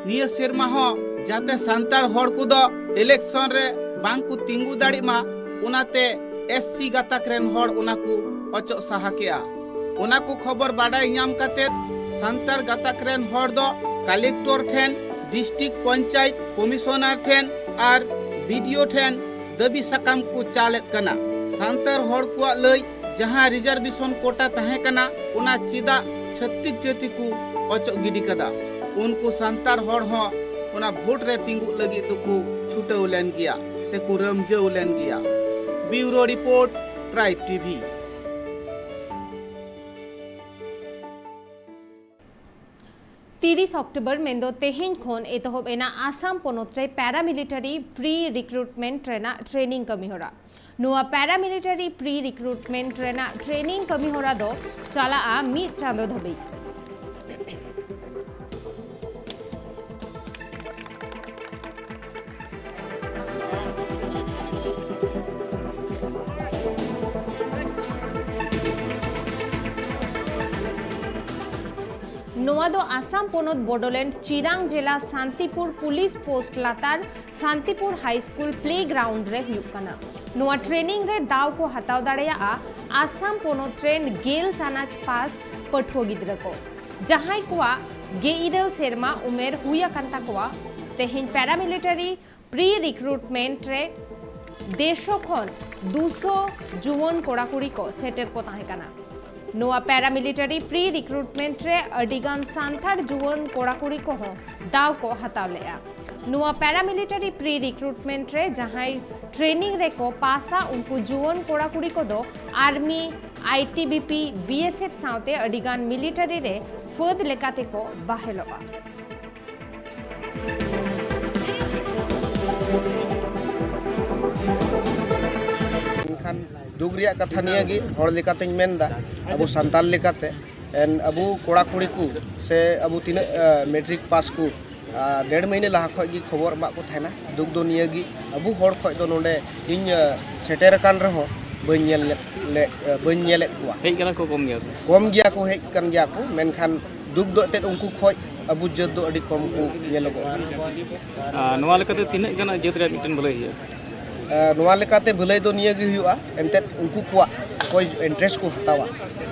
ᱱᱤᱭᱟᱹ ᱥᱮᱨᱢᱟ ᱦᱚᱸ ᱡᱟᱛᱮ ᱥᱟᱱᱛᱟᱲ ᱦᱚᱲ ᱠᱚᱫᱚ ᱤᱞᱮᱠᱥᱚᱱ ᱨᱮ ᱵᱟᱝ ᱠᱚ ᱛᱤᱸᱜᱩ ᱫᱟᱲᱮᱜ ᱢᱟ, ᱚᱱᱟᱛᱮ ᱮᱥ ᱥᱤ ᱜᱟᱛᱟᱠ ᱨᱮᱱ ᱦᱚᱲ ᱚᱱᱟ ᱠᱚ ᱚᱪᱚᱜ ᱥᱟᱦᱟ ᱠᱮᱜᱼᱟ᱾ ᱚᱱᱟ ᱠᱚ ᱠᱷᱚᱵᱚᱨ ᱵᱟᱰᱟᱭ ᱧᱟᱢ ᱠᱟᱛᱮ ᱥᱟᱱᱛᱟᱲ ᱜᱟᱛᱟᱠ ᱨᱮᱱ ᱦᱚᱲ ᱫᱚ ᱠᱟᱞᱮᱠᱴᱚᱨ ᱴᱷᱮᱱ, ᱰᱤᱥᱴᱨᱤᱠᱴ ᱯᱚᱧᱪᱟᱭᱮᱛ ᱠᱚᱢᱤᱥᱚᱱᱟᱨ ᱴᱷᱮᱱ ᱟᱨ ᱵᱤ ᱰᱤ ᱳ ᱴᱷᱮᱱ ᱫᱟᱹᱵᱤ ᱥᱟᱠᱟᱢ ᱠᱚ ᱪᱟᱞᱮᱫ ᱠᱟᱱᱟ᱾ ᱥᱟᱱᱛᱟᱲ ᱦᱚᱲ ᱠᱚᱣᱟᱜ ᱞᱟᱹᱭ, ᱡᱟᱦᱟᱸ ᱨᱤᱡᱟᱨᱵᱷᱮᱥᱚᱱ ᱠᱳᱴᱟ ᱛᱟᱦᱮᱸ ᱠᱟᱱᱟ, ᱚᱱᱟ ᱪᱮᱫᱟᱜ ᱪᱷᱟᱹᱛᱤᱠ ᱡᱟᱹᱛᱤ ᱠᱚ ᱚᱪᱚᱜ ᱜᱤᱰᱤ ᱠᱟᱫᱟ? ᱩᱱᱠᱩ ᱥᱟᱱᱛᱟᱲ ᱦᱚᱲ ᱦᱚᱸ ᱚᱱᱟ ᱵᱷᱳᱴ ᱨᱮ ᱛᱤᱸᱜᱩᱜ ᱞᱟᱹᱜᱤᱫ ᱫᱚᱠᱚ ᱪᱷᱩᱴᱟᱹᱣ ᱞᱮᱱ ᱜᱮᱭᱟ ᱥᱮᱠᱚ ᱨᱟᱹᱢᱡᱟᱹᱣ ᱞᱮᱱ ᱜᱮᱭᱟ᱾ ᱵᱤᱭᱩᱨᱳ ᱨᱤᱯᱳᱨᱴ, ᱴᱨᱟᱭᱤᱵᱽ ᱴᱤ ᱵᱷᱤ᱾ ᱛᱤᱨᱤᱥ ᱚᱠᱴᱳᱵᱚᱨ ᱢᱮᱱᱫᱚ ᱛᱮᱦᱮᱧ ᱠᱷᱚᱱ ᱮᱛᱚᱦᱚᱵ ᱮᱱᱟ ᱟᱥᱟᱢ ᱯᱚᱱᱚᱛ ᱨᱮ ᱯᱮᱨᱟᱢᱤᱞᱤᱴᱟᱨᱤ ᱯᱨᱤ ᱨᱤᱠᱨᱩᱴᱢᱮᱱᱴ ᱨᱮᱱᱟᱜ ᱴᱨᱮᱱᱤᱝ ᱠᱟᱹᱢᱤᱦᱚᱨᱟ᱾ ᱱᱚᱣᱟ ᱯᱮᱨᱟᱢᱤᱞᱤᱴᱟᱨᱤ ᱯᱨᱤ ᱨᱤᱠᱨᱩᱴᱢᱮᱱᱴ ᱨᱮᱱᱟᱜ ᱴᱨᱮᱱᱤᱝ ᱠᱟᱹᱢᱤᱦᱚᱨᱟ ᱫᱚ ᱪᱟᱞᱟᱜᱼᱟ ᱢᱤᱫ ᱪᱟᱸᱫᱚ ᱫᱷᱟᱹᱵᱤᱡ᱾ ᱱᱚᱣᱟ ᱫᱚ ᱟᱥᱟᱢ ᱯᱚᱱᱚᱛ ᱵᱚᱰᱚᱞᱮᱱᱰ ᱪᱤᱨᱟᱝ ᱡᱮᱞᱟ ᱥᱟᱱᱛᱤᱯᱩᱨ ᱯᱩᱞᱤᱥ ᱯᱳᱥᱴ ᱞᱟᱛᱟᱨ ᱥᱟᱱᱛᱤᱯᱩᱨ ᱦᱟᱭ ᱥᱠᱩᱞ ᱯᱞᱮ ᱜᱨᱟᱣᱩᱱᱰ ᱨᱮ ᱦᱩᱭᱩᱜ ᱠᱟᱱᱟ᱾ ᱱᱚᱣᱟ ᱴᱨᱮᱱᱤᱝ ᱨᱮ ᱫᱟᱣ ᱠᱚ ᱦᱟᱛᱟᱣ ᱫᱟᱲᱮᱭᱟᱜᱼᱟ ᱟᱥᱟᱢ ᱯᱚᱱᱚᱛ ᱨᱮᱱ ᱜᱮᱞ ᱪᱟᱱᱟᱪ ᱯᱟᱥ ᱯᱟᱹᱴᱷᱩᱣᱟᱹ ᱜᱤᱫᱽᱨᱟᱹ ᱠᱚ, ᱡᱟᱦᱟᱸᱭ ᱠᱚᱣᱟᱜ ᱜᱮᱞ ᱤᱨᱟᱹᱞ ᱥᱮᱨᱢᱟ ᱩᱢᱮᱨ ᱦᱩᱭ ᱟᱠᱟᱱ ᱛᱟᱠᱚᱣᱟ᱾ ᱛᱮᱦᱮᱧ ᱯᱮᱨᱟᱢᱤᱞᱤᱴᱟᱨᱤ ᱯᱨᱤ ᱨᱤᱠᱨᱩᱴᱢᱮᱱᱴ ᱨᱮ ᱰᱮᱲᱥᱚ ᱠᱷᱚᱱ ᱫᱩᱥᱚ ᱡᱩᱣᱟᱹᱱ ᱠᱚᱲᱟ ᱠᱩᱲᱤ ᱠᱚ ᱥᱮᱴᱮᱨ ᱠᱚ ᱛᱟᱦᱮᱸ ᱠᱟᱱᱟ᱾ ᱱᱚᱣᱟ ᱯᱮᱨᱟᱢᱤᱞᱤᱴᱟᱨᱤ ᱯᱨᱤ ᱨᱤᱠᱨᱩᱴᱢᱮᱱᱴ ᱨᱮ ᱟᱹᱰᱤ ᱜᱟᱱ ᱥᱟᱱᱛᱟᱲ ᱡᱩᱣᱟᱹᱱ ᱠᱚᱲᱟ ᱠᱩᱲᱤ ᱠᱚᱦᱚᱸ ᱫᱟᱣ ᱠᱚ ᱦᱟᱛᱟᱣ ᱞᱮᱫᱼᱟ᱾ ᱱᱚᱣᱟ ᱯᱮᱨᱟᱢᱤᱞᱤᱴᱟᱨᱤ ᱯᱨᱤ ᱨᱤᱠᱨᱩᱴᱢᱮᱱᱴ ᱨᱮ ᱡᱟᱦᱟᱸᱭ ᱴᱨᱮᱱᱤᱝ ᱨᱮᱠᱚ ᱯᱟᱥᱟ, ᱩᱱᱠᱩ ᱡᱩᱣᱟᱹᱱ ᱠᱚᱲᱟ ᱠᱩᱲᱤ ᱠᱚᱫᱚ army, I T B P, B S F ᱥᱟᱶᱛᱮ ᱟᱹᱰᱤ ᱜᱟᱱ ᱢᱤᱞᱤᱴᱟᱨᱤ ᱨᱮ ᱯᱷᱟᱹᱫ ᱞᱮᱠᱟᱛᱮ ᱠᱚ ᱵᱟᱦᱮᱞᱚᱜᱼᱟ᱾ ᱢᱮᱱᱠᱷᱟᱱ ᱫᱩᱠ ᱨᱮᱭᱟᱜ ᱠᱟᱛᱷᱟ ᱱᱤᱭᱟᱹ ᱜᱮ, ᱦᱚᱲ ᱞᱮᱠᱟᱛᱮᱧ ᱢᱮᱱᱫᱟ, ᱟᱵᱚ ᱥᱟᱱᱛᱟᱲ ᱞᱮᱠᱟᱛᱮ, ᱮᱱ, ᱟᱵᱚ ᱠᱚᱲᱟ ᱠᱩᱲᱤ ᱠᱚ ᱥᱮ ᱟᱵᱚ ᱛᱤᱱᱟᱹᱜ, ᱟ, ᱢᱮᱴᱨᱤᱠ ᱯᱟᱥ ᱠᱚ, ᱟ, ᱰᱮᱲ ᱢᱟᱹᱦᱱᱟᱹ ᱞᱟᱦᱟ ᱠᱷᱚᱡ ᱜᱮ ᱠᱷᱚᱵᱚᱨ ᱮᱢᱟᱜ ᱠᱚ ᱛᱟᱦᱮᱱᱟ᱾ ᱫᱩᱠ ᱫᱚ ᱱᱤᱭᱟᱹ ᱜᱮ, ᱟᱵᱚ ᱦᱚᱲ ᱠᱷᱚᱡ ᱫᱚ ᱱᱚᱰᱮ ᱤᱧ, ᱟ, ᱥᱮᱴᱮᱨ ᱟᱠᱟᱱ ᱨᱮᱦᱚᱸ ᱵᱟᱹᱧ ᱧᱮᱞ ᱞᱮᱫ, ᱞᱮᱫ, ᱟ, ᱵᱟᱹᱧ ᱧᱮᱞᱮᱫ ᱠᱚᱣᱟ᱾ ᱦᱮᱡ ᱠᱟᱱᱟ ᱠᱚ, ᱠᱚᱢ ᱜᱮᱭᱟ ᱠᱚ᱾ ᱠᱚᱢ ᱜᱮᱭᱟ ᱠᱚ, ᱦᱮᱡ ᱠᱟᱱ ᱜᱮᱭᱟ ᱠᱚ, ᱢᱮᱱᱠᱷᱟᱱ ᱫᱩᱠ ᱫᱚ ᱮᱱᱛᱮᱫ ᱩᱱᱠᱩ ᱠᱷᱚᱡ ᱟᱵᱚ ᱡᱟᱹᱛ ᱫᱚ ᱟᱹᱰᱤ ᱠᱚᱢ ᱠᱚ ᱧᱮᱞᱚᱜᱚᱜᱼᱟ᱾ ᱟᱨ ᱱᱚᱣᱟ ᱞᱮᱠᱟᱛᱮ ᱛᱤᱱᱟᱹᱜ ᱜᱟᱱ ᱡᱟᱹᱛ ᱨᱮᱭᱟᱜ ᱢᱤᱫᱴᱮᱱ ᱵᱷᱟᱹᱞᱟᱹᱭ ᱦᱩᱭᱩᱜᱼᱟ? ᱮ, ᱱᱚᱣᱟ ᱞᱮᱠᱟᱛᱮ ᱵᱷᱟᱹᱞᱟᱹᱭ ᱫᱚ ᱱᱤᱭᱟᱹ ᱜᱮ ᱦᱩᱭᱩᱜᱼᱟ, ᱮᱱᱛᱮᱫ ᱩᱱᱠᱩ ᱠᱚᱣᱟᱜ ᱚᱠᱚᱭ ᱤᱱᱴᱟᱨᱮᱥᱴ ᱠᱚ ᱦᱟᱛᱟᱣᱟ,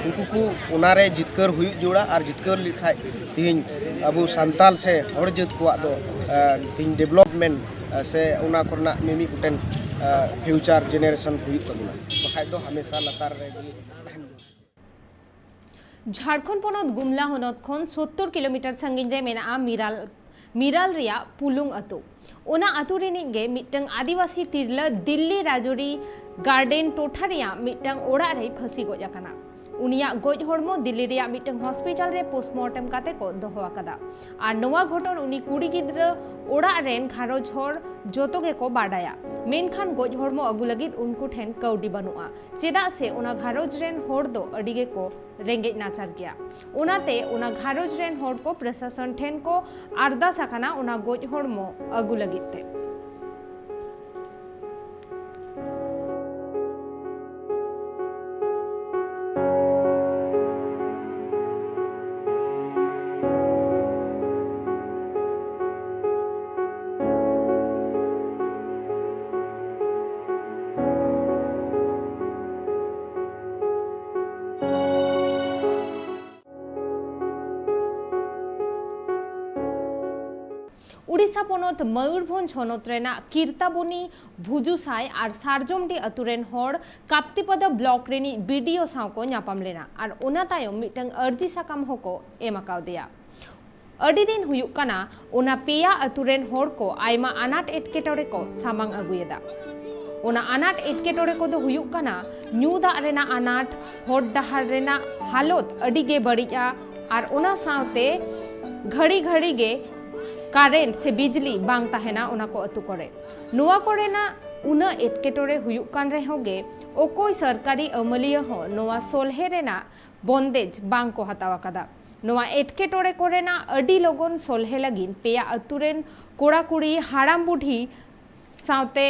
ᱩᱱᱠᱩ ᱠᱚ ᱚᱱᱟᱨᱮ ᱡᱤᱛᱠᱟᱹᱨ ᱦᱩᱭᱩᱜ ᱡᱟᱹᱨᱩᱲᱟ, ᱟᱨ ᱡᱤᱛᱠᱟᱹᱨ ᱞᱮᱠᱷᱟᱡ ᱛᱮᱦᱮᱧ ᱟᱵᱚ ᱥᱟᱱᱛᱟᱞ ᱥᱮ ᱦᱚᱲ ᱡᱟᱹᱛ ᱠᱚᱣᱟᱜ ᱫᱚ, ᱮ, ᱛᱮᱦᱮᱧ ᱰᱮᱵᱷᱞᱚᱯᱢᱮᱱᱴ, ᱮ, ᱥᱮ ᱚᱱᱟ ᱠᱚᱨᱮᱱᱟᱜ ᱢᱤᱢᱤᱫ ᱜᱚᱴᱮᱱ, ᱮ, ᱯᱷᱤᱭᱩᱪᱟᱨ ᱡᱮᱱᱟᱨᱮᱥᱚᱱ ᱦᱩᱭᱩᱜ ᱛᱟᱵᱚᱱᱟ, ᱵᱟᱠᱷᱟᱡ ᱫᱚ ᱦᱟᱢᱮᱥᱟ ᱞᱟᱛᱟᱨ ᱨᱮᱜᱮ ᱛᱟᱦᱮᱱ ᱡᱟᱹᱨᱩᱲᱟ᱾ ᱡᱷᱟᱲᱠᱷᱚᱸᱰ ᱯᱚᱱᱚᱛ ᱜᱩᱢᱞᱟ ᱦᱚᱱᱚᱛ ᱠᱷᱚᱱ ᱥᱚᱛᱛᱚᱨ ᱠᱤᱞᱳᱢᱤᱴᱟᱨ ᱥᱟᱺᱜᱤᱧ ᱨᱮ ᱢᱮᱱᱟᱜᱼᱟ ᱢᱤᱨᱟᱞ, ᱢᱤᱨᱟᱞ ᱨᱮᱭᱟᱜ ᱯᱩᱞᱩᱝ ᱟᱹᱛᱩ᱾ ᱚᱱᱟ ᱟᱹᱛᱩ ᱨᱤᱱᱤᱡ ᱜᱮ ᱢᱤᱫᱴᱟᱝ ᱟᱹᱫᱤᱵᱟᱹᱥᱤ ᱛᱤᱨᱞᱟᱹ ᱫᱤᱞᱞᱤ ᱨᱟᱡᱚᱨᱤ ᱜᱟᱨᱰᱮᱱ ᱴᱚᱴᱷᱟ ᱨᱮᱭᱟᱜ ᱢᱤᱫᱴᱟᱝ ᱚᱲᱟᱜ ᱨᱮᱭ ᱯᱷᱟᱹᱥᱤ ᱜᱚᱡ ᱟᱠᱟᱱᱟ᱾ ᱩᱱᱤᱭᱟᱜ ᱜᱚᱡ ᱦᱚᱲᱢᱚ ᱫᱤᱞᱞᱤ ᱨᱮᱭᱟᱜ ᱢᱤᱫᱴᱟᱝ ᱦᱚᱥᱯᱤᱴᱟᱞ ᱨᱮ ᱯᱳᱥᱴᱢᱚᱨᱴᱮᱢ ᱠᱟᱛᱮ ᱠᱚ ᱫᱚᱦᱚ ᱟᱠᱟᱫᱟ᱾ ᱟᱨ ᱱᱚᱣᱟ ᱜᱷᱚᱴᱚᱱ ᱩᱱᱤ ᱠᱩᱲᱤ ᱜᱤᱫᱽᱨᱟᱹ ᱚᱲᱟᱜ ᱨᱮᱱ ᱜᱷᱟᱨᱚᱸᱡᱽ ᱦᱚᱲ ᱡᱚᱛᱚ ᱜᱮᱠᱚ ᱵᱟᱰᱟᱭᱟ, ᱢᱮᱱᱠᱷᱟᱱ ᱜᱚᱡ ᱦᱚᱲᱢᱚ ᱟᱹᱜᱩ ᱞᱟᱹᱜᱤᱫ ᱩᱱᱠᱩ ᱴᱷᱮᱱ ᱠᱟᱹᱣᱰᱤ ᱵᱟᱹᱱᱩᱜᱼᱟ᱾ ᱪᱮᱫᱟᱜ ᱥᱮ ᱚᱱᱟ ᱜᱷᱟᱨᱚᱸᱡᱽ ᱨᱮᱱ ᱦᱚᱲ ᱫᱚ ᱟᱹᱰᱤ ᱜᱮᱠᱚ ᱨᱮᱸᱜᱮᱡ ᱱᱟᱪᱟᱨ ᱜᱮᱭᱟ᱾ ᱚᱱᱟᱛᱮ ᱚᱱᱟ ᱜᱷᱟᱨᱚᱸᱡᱽ ᱨᱮᱱ ᱦᱚᱲ ᱠᱚ ᱯᱨᱚᱥᱟᱥᱚᱱ ᱴᱷᱮᱱ ᱠᱚ ᱟᱨᱫᱟᱥ ᱟᱠᱟᱱᱟ ᱚᱱᱟ ᱜᱚᱡ ᱦᱚᱲᱢᱚ ᱟᱹᱜᱩ ᱞᱟᱹᱜᱤᱫ ᱛᱮ᱾ ᱳᱰᱤᱥᱟ ᱯᱚᱱᱚᱛ ᱢᱚᱭᱩᱨᱵᱷᱚᱸᱡᱽ ᱦᱚᱱᱚᱛ ᱨᱮᱱᱟᱜ ᱠᱤᱨᱛᱟᱵᱚᱱᱤ, ᱵᱷᱩᱡᱩᱥᱟᱭ ᱟᱨ ᱥᱟᱨᱡᱚᱢᱰᱤ ᱟᱹᱛᱩ ᱨᱮᱱ ᱦᱚᱲ ᱠᱟᱯᱛᱤᱯᱟᱫᱟ ᱵᱞᱚᱠ ᱨᱤᱱᱤᱡ ᱵᱤᱰᱤᱳ ᱥᱟᱶ ᱠᱚ ᱧᱟᱯᱟᱢ ᱞᱮᱱᱟ ᱟᱨ ᱚᱱᱟ ᱛᱟᱭᱚᱢ ᱢᱤᱫᱴᱟᱝ ᱟᱹᱨᱡᱤ ᱥᱟᱠᱟᱢ ᱦᱚᱸᱠᱚ ᱮᱢ ᱟᱠᱟᱣᱫᱮᱭᱟ᱾ ᱟᱹᱰᱤ ᱫᱤᱱ ᱦᱩᱭᱩᱜ ᱠᱟᱱᱟ, ᱚᱱᱟ ᱯᱮᱭᱟ ᱟᱹᱛᱩ ᱨᱮᱱ ᱦᱚᱲ ᱠᱚ ᱟᱭᱢᱟ ᱟᱱᱟᱴ ᱮᱴᱠᱮᱴᱚᱬᱮ ᱠᱚ ᱥᱟᱢᱟᱝ ᱟᱹᱜᱩᱭᱮᱫᱟ᱾ ᱚᱱᱟ ᱟᱱᱟᱴ ᱮᱴᱠᱮᱴᱚᱬᱮ ᱠᱚᱫᱚ ᱦᱩᱭᱩᱜ ᱠᱟᱱᱟ, ᱧᱩ ᱫᱟᱜ ᱨᱮᱱᱟᱜ ᱟᱱᱟᱴ, ᱦᱚᱨ ᱰᱟᱦᱟᱨ ᱨᱮᱱᱟᱜ ᱦᱟᱞᱚᱛ ᱟᱹᱰᱤ ᱜᱮ ᱵᱟᱹᱲᱤᱡᱼᱟ ᱟᱨ ᱚᱱᱟ ᱥᱟᱶᱛᱮ ᱜᱷᱟᱹᱲᱤ ᱜᱷᱟᱹᱲᱤ ᱜᱮ ᱠᱟᱨᱮᱱᱴ ᱥᱮ ᱵᱤᱡᱽᱞᱤ ᱵᱟᱝ ᱛᱟᱦᱮᱱᱟ ᱚᱱᱟ ᱠᱚ ᱟᱹᱛᱩ ᱠᱚᱨᱮ᱾ ᱱᱚᱣᱟ ᱠᱚᱨᱮᱱᱟᱜ ᱩᱱᱟᱹᱜ ᱮᱴᱠᱮᱴᱚᱬᱮ ᱦᱩᱭᱩᱜ ᱠᱟᱱ ᱨᱮᱦᱚᱸ ᱜᱮ ᱚᱠᱚᱭ ᱥᱚᱨᱠᱟᱨᱤ ᱟᱹᱢᱟᱹᱞᱤᱭᱟᱹ ᱦᱚᱸ ᱱᱚᱣᱟ ᱥᱚᱞᱦᱮ ᱨᱮᱱᱟᱜ ᱵᱚᱱᱫᱮᱡᱽ ᱵᱟᱝ ᱠᱚ ᱦᱟᱛᱟᱣ ᱟᱠᱟᱫᱟ᱾ ᱱᱚᱣᱟ ᱮᱴᱠᱮᱴᱚᱬᱮ ᱠᱚᱨᱮᱱᱟᱜ ᱟᱹᱰᱤ ᱞᱚᱜᱚᱱ ᱥᱚᱞᱦᱮ ᱞᱟᱹᱜᱤᱫ ᱯᱮᱭᱟ ᱟᱹᱛᱩ ᱨᱮᱱ ᱠᱚᱲᱟ ᱠᱩᱲᱤ, ᱦᱟᱲᱟᱢ ᱵᱩᱰᱷᱤ ᱥᱟᱶᱛᱮ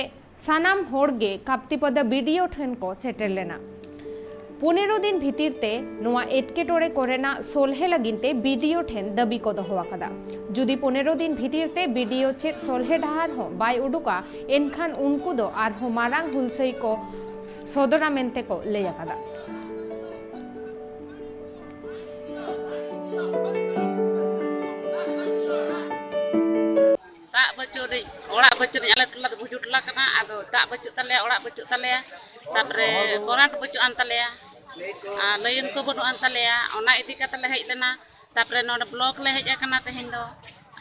ᱥᱟᱱᱟᱢ ᱦᱚᱲ ᱜᱮ ᱠᱟᱯᱛᱤᱯᱟᱫᱟ ᱵᱤᱰᱤᱳ ᱴᱷᱮᱱ ᱠᱚ ᱥᱮᱴᱮᱨ ᱞᱮᱱᱟ᱾ ᱯᱚᱱᱮᱨᱚ ᱫᱤᱱ ᱵᱷᱤᱛᱤᱨ ᱛᱮ ᱱᱚᱣᱟ ᱮᱴᱠᱮᱴᱚᱬᱮ ᱠᱚᱨᱮᱱᱟᱜ ᱥᱚᱞᱦᱮ ᱞᱟᱹᱜᱤᱫ ᱛᱮ ᱵᱤᱰᱤᱳ ᱴᱷᱮᱱ ᱫᱟᱹᱵᱤ ᱠᱚ ᱫᱚᱦᱚ ᱟᱠᱟᱫᱟ᱾ ᱡᱩᱫᱤ ᱯᱚᱱᱮᱨᱚ ᱫᱤᱱ ᱵᱷᱤᱛᱤᱨ ᱛᱮ ᱵᱤᱰᱤᱳ ᱪᱮᱫ ᱥᱚᱞᱦᱮ ᱰᱟᱦᱟᱨ ᱦᱚᱸ ᱵᱟᱭ ᱩᱰᱩᱠᱟ, ᱮᱱᱠᱷᱟᱱ ᱩᱱᱠᱩ ᱫᱚ ᱟᱨᱦᱚᱸ ᱢᱟᱨᱟᱝ ᱦᱩᱞᱥᱟᱹᱭ ᱠᱚ ᱥᱚᱫᱚᱨᱟ ᱢᱮᱱᱛᱮ ᱠᱚ ᱞᱟᱹᱭ ᱟᱠᱟᱫᱟ᱾ ᱫᱟᱜ ᱵᱟᱹᱪᱩᱜ ᱟᱹᱱᱤᱡ, ᱚᱲᱟᱜ ᱵᱟᱹᱪᱩᱜ ᱟᱹᱱᱤᱡ, ᱟᱞᱮ ᱴᱚᱞᱟ ᱫᱚ ᱵᱷᱩᱡᱩ ᱴᱚᱞᱟ ᱠᱟᱱᱟ᱾ ᱟᱫᱚ ᱫᱟᱜ ᱵᱟᱹᱪᱩᱜ ᱛᱟᱞᱮᱭᱟ, ᱚᱲᱟᱜ ᱵᱟᱹᱪᱩᱜ ᱛᱟᱞᱮᱭᱟ, ᱛᱟᱯᱚᱨᱮ ᱠᱚᱨᱮᱱᱴ ᱵᱟᱹᱪᱩᱜ ᱟᱱ ᱛᱟᱞᱮᱭᱟ, ᱟᱨ ᱞᱟᱭᱤᱱ ᱠᱚ ᱵᱟᱹᱱᱩᱜ ᱟᱱ ᱛᱟᱞᱮᱭᱟ᱾ ᱚᱱᱟ ᱤᱫᱤ ᱠᱟᱛᱮ ᱞᱮ ᱦᱮᱡ ᱞᱮᱱᱟ᱾ ᱛᱟᱯᱚᱨᱮ ᱱᱚᱰᱮ ᱵᱞᱚᱠ ᱞᱮ ᱦᱮᱡ ᱟᱠᱟᱱᱟ ᱛᱮᱦᱮᱧ ᱫᱚ᱾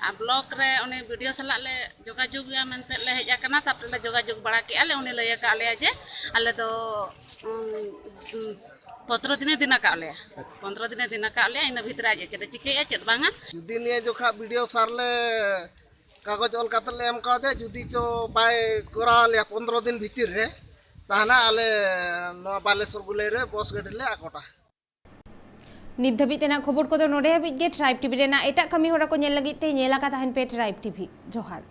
ᱟᱨ ᱵᱞᱚᱠ ᱨᱮ ᱩᱱᱤ ᱵᱤᱰᱤᱳ ᱥᱟᱞᱟᱜ ᱞᱮ ᱡᱳᱜᱟᱡᱳᱜᱽ ᱮᱭᱟ ᱢᱮᱱᱛᱮ ᱞᱮ ᱦᱮᱡ ᱟᱠᱟᱱᱟ᱾ ᱛᱟᱯᱚᱨᱮ ᱞᱮ ᱡᱳᱜᱟᱡᱳᱜᱽ ᱵᱟᱲᱟ ᱠᱮᱜᱼᱟ ᱞᱮ, ᱩᱱᱤ ᱞᱟᱹᱭ ᱟᱠᱟᱫ ᱞᱮᱭᱟ ᱡᱮ ᱟᱞᱮ ᱫᱚ, ᱩᱸ, ᱩᱸ, ᱯᱚᱱᱫᱽᱨᱚ ᱫᱤᱱᱮ ᱫᱤᱱ ᱟᱠᱟᱫ ᱞᱮᱭᱟ᱾ ᱯᱚᱱᱫᱽᱨᱚ ᱫᱤᱱᱮ ᱫᱤᱱ ᱟᱠᱟᱫ ᱞᱮᱭᱟ, ᱤᱱᱟᱹ ᱵᱷᱤᱛᱨᱤ ᱨᱮ ᱟᱡ ᱮ ᱪᱮᱫ ᱮ ᱪᱤᱠᱟᱹᱭᱮᱫᱼᱟ, ᱪᱮᱫ ᱵᱟᱝᱟ᱾ ᱡᱩᱫᱤ ᱱᱤᱭᱟᱹ ᱡᱚᱠᱷᱟ ᱵᱤᱰᱤᱳ ᱥᱟᱨ ᱞᱮ ᱠᱟᱜᱚᱡᱽ ᱚᱞ ᱠᱟᱛᱮ ᱞᱮ ᱮᱢ ᱠᱟᱣᱫᱮᱭᱟ, ᱡᱩᱫᱤ ᱪᱚ ᱵᱟᱭ ᱠᱚᱨᱟᱣ ᱞᱮᱭᱟ ᱯᱚᱱᱫᱽᱨᱚ ᱫᱤᱱ ᱵᱷᱤᱛᱤᱨ ᱨᱮ, ᱛᱟᱦᱚᱞᱮ ᱟᱞᱮ ᱱᱚᱣᱟ ᱵᱟᱞᱮᱥᱚᱨ ᱜᱩᱞᱟᱹᱭ ᱨᱮ ᱵᱚᱥ ᱜᱟᱹᱰᱤ ᱞᱮ ᱟᱠᱚᱴᱟ᱾ ᱱᱤᱛ ᱫᱷᱟᱹᱵᱤᱡ ᱛᱮᱱᱟᱜ ᱠᱷᱚᱵᱚᱨ ᱠᱚᱫᱚ ᱱᱚᱰᱮ ᱦᱟᱹᱵᱤᱡ ᱜᱮ᱾ ᱴᱨᱟᱭᱤᱵᱽ ᱴᱤᱵᱷᱤ ᱨᱮᱱᱟᱜ ᱮᱴᱟᱜ ᱠᱟᱹᱢᱤ ᱦᱚᱨᱟ ᱠᱚ ᱧᱮᱞ ᱞᱟᱹᱜᱤᱫ ᱛᱮ ᱧᱮᱞ ᱟᱠᱟ ᱛᱟᱦᱮᱱ ᱯᱮ ᱴᱨᱟᱭᱤᱵᱽ ᱴᱤᱵᱷᱤ᱾ ᱡᱚᱦᱟᱨ᱾